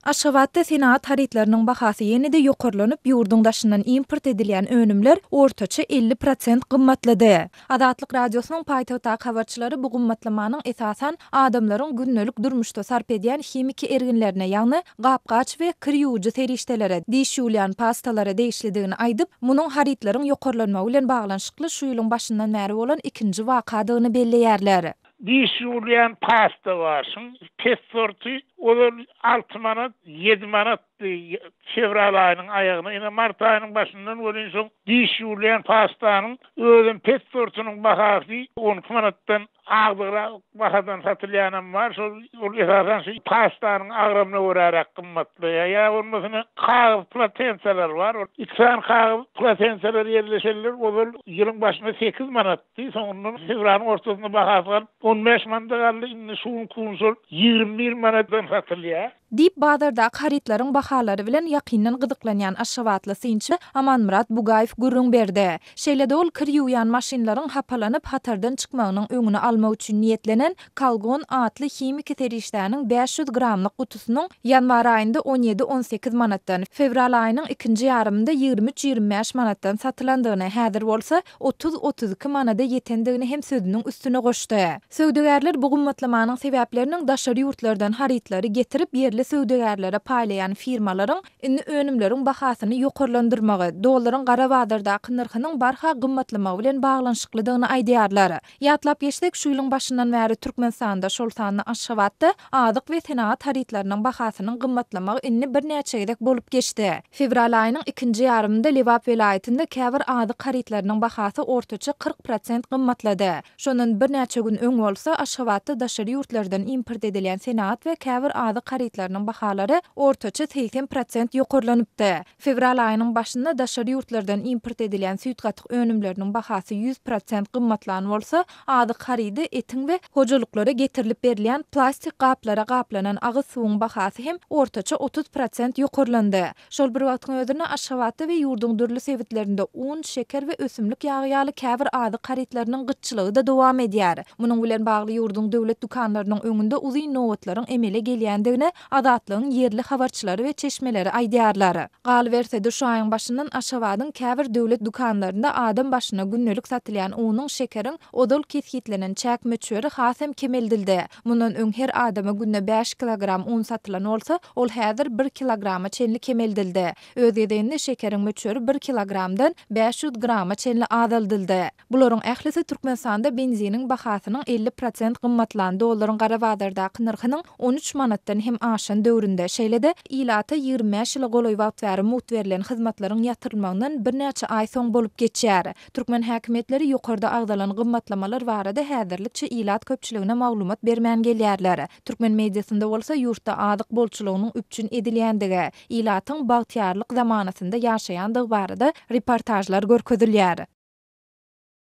Aşgabatda senagat harytlarynyň bahasy ýene-de ýokarlanyp, ýurduň daşyndan import edilýän önümler ortaça 50 prosent gymmatlady. Azatlyk Radiosynyň paýtagtdaky habarçylary bu gymmatlamanyň esasan adamlaryň gündelik durmuşda sarp edýän himiki erginlerine, ýagny gap-gaç we kir ýuwujy serişdelere, diş ýuwulýan pastalara degişlidigini aýdyp, munuň harytlaryň ýokarlanmagy bilen baglanyşykly şu ýylyň başyndan bäri bolan ikinji wakadygyny belleýärler. Diş ýuwulýan pasta bar, şuň pes sorty ozal alty manat, ýedi manatdy fewral aýynyň aýagyna, ine mart aýynyň başyndan welin şoň diş ýuwulýan pastanyň özem pes sortunyň bahasy 12 manatdan agdygrak bahadan satylýanam bar, şol ol esasan şu pastanyň agramyna göräräk gymmatlaýar. Ýa bolmasa kagyz plotensalar bar, ol iki sany kagyz plotensalar ýerleşenler ozal ýylyň başynda sekiz manat Di, soňundan fewralyň ortasynda bahasy galyp, 15 manada galdy, indi şu günki gün şol 21 manatdan satylýar. Diýip, bazardaky harytlaryň bahalary bilen ýakyndan gyzyklanýan aşgabatly synçy Amanmyrat Bugaýew gürrüň berdi. Şeýle-de ol kir ýuwýan maşynlaryň hapalanyp, hatardan çykmagynyň öňüni almak üçin niýetlenen Kalgon atly himiki serişdäniň 500 gramlyk gutusynyň ýanwar aýynda on ýedi-on sekiz manatdan, fewral aýynyň ikinji ýarymynda 23-25 manatdan satylandygyny, häzir bolsa 30-32 manada ýetendigini hem sözüniň üstüne goşdy. Söwdagärler bu gymmatlamanyň sebäpleriniň daşary ýurtlardan harytlary getirip, ýerli söwdagärlere paýlaýan firmalaryň indi önümleriň bahasyny ýokarlandyrmagy, dollaryň gara bazardaky nyrhynyň barha gymmatlamagy bilen baglanyşyklydygyny aýdýarlar. Ýatlap geçsek, şu ýylyň başyndan bäri Türkmenistanda, şol sanda Aşgabatda azyk we senagat harytlarynyň bahasynyň gymmatlamagy indi birnäçe gezek bolup geçdi. Fewral aýynyň ikinji ýarymynda Lebap welaýatynda käbir azyk harytlarynyň bahasy ortaça 40 prosent gymmatlady. Şondan birnäçe gün öň bolsa, Aşgabatda daşary ýurtlardan import edilýän senagat we käbir azyk harytlarynyň bahalary ortaça 80 prosent ýokarlanypdy. Fewral aýynyň başynda daşary ýurtlardan import edilýän süýt-gatyk önümleriniň bahasy 100% gymmatlan bolsa, azyk harydy, etiň we hojalyklara getirilip berilýän plastik gaplara gaplanan agyz suwuň bahasy hem ortaça 30% ýokarlandy. Şol bir wagtyň özünde Aşgabatda we ýurduň dürli sebitlerinde un, şeker we ösümlik ýagy ýaly käbir azyk harytlarynyň gytçylygy-da dowam edýär. Munuň bilen bagly ýurduň döwlet dükanlarynyň öňünde uzyn nobatlaryň emele gelýändigini Azatlygyň ýerli habarçylary we çeşmeleri aýdýarlar. Galyberse-de, şu aýyň başyndan Aşgabadyň käbir döwlet dükanlarynda adam başyna gündelik satylýan unuň, şekeriň ozal kesgitlenen çäk möçberi has hem kemeldildi. Mundan öň her adama günde bäş kilogram un satylan bolsa, ol häzir bir kilograma çenli kemeldildi. Öz gezeginde şekeriň möçberi bir kilogramdan 500 grama çenli azaldyldy. Bularyň ählisi Türkmenistanda benziniň bahasynyň 50 prosent gymmatlan, dollaryň gara bazardaky nyrhynyň 13 manatdan hem aşan döwründe, şeýle-de, ilata 25 ýyla golaý wagt bäri mugt berlen hyzmatlaryň ýatyrylmagyndan birnäçe aý soň bolup geçýär. Türkmen häkimiýetleri ýokarda agzalan gymmatlamalar barada häzirlikçe ilat köpçüligine maglumat bermän gelýärler. Türkmen mediasynda bolsa ýurtda azyk bolçulygynyň üpjün edilýändigi, ilatyň bagtyýarlyk zamanasynda ýaşaýandygy barada reportažlar görkezilýär.